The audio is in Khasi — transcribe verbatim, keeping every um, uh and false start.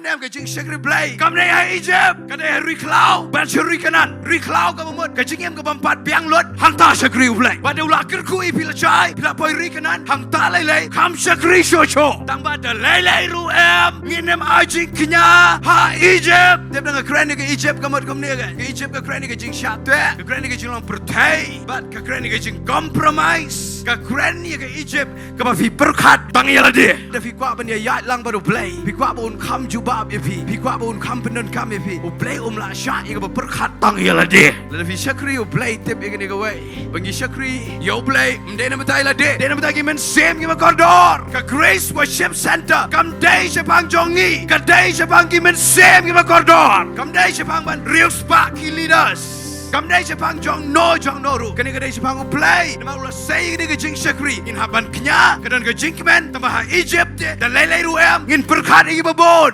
Em, ka jingshakri Blei kam dei ha Egypt, ka dei ha ri khlaw, bad sha ri Kanaan. Ri khlaw kaba mut, ka jingim kaba ym pat biang lut hangta shakri U Blei. Bad u la kyrkhu ïa phi lashai, phi la poi ri Kanaan, hangta lei lei, kham shakri shuh shuh. Tang ba da lei lei ruh em, ngin ym ai jingkñia ha Egypt. Tip, dang ka kren ïa ka Egypt ka mut kumne ka. Ka Egypt ka kren ïa ka jingshah teh, ka kren ïa ka jinglong pyrthei, bad ka kren ïa ka jingcompromise. Ka kren ïa ka Egypt kaba phi pyrkhat tang ïa lade. Da phi kwah ban ïaid lang bad U Blei, phi kwah ba un kham jubab ïa phi, phi kwah ba un kham pyndonkam ïa phi, U Blei um lah shah ïa kaba pyrkhat tang ïa lade. Lada phi shakri U Blei, tip, ïa kane kawei, ba ngi shakri ïa U Blei ym dei na bynta ïa lade, dei na bynta ki mynsiem kiba kordor. Ka Grace Worship Centre kam dei shaphang jong ngi, ka dei shaphang ki mynsiem kiba kordor. Kam dei shaphang ban riewspah ki leaders. Kam dei shaphang jong no jong no ruh. Kane ka dei shaphang U Blei. Namar u la sei ïa kane ka jingshakri, ngin hap ban kñia, ka don ka jingkmen. Tang ba ha Egypt te, da lei lei ruh em, ngin pyrkhat ïa kiba bun.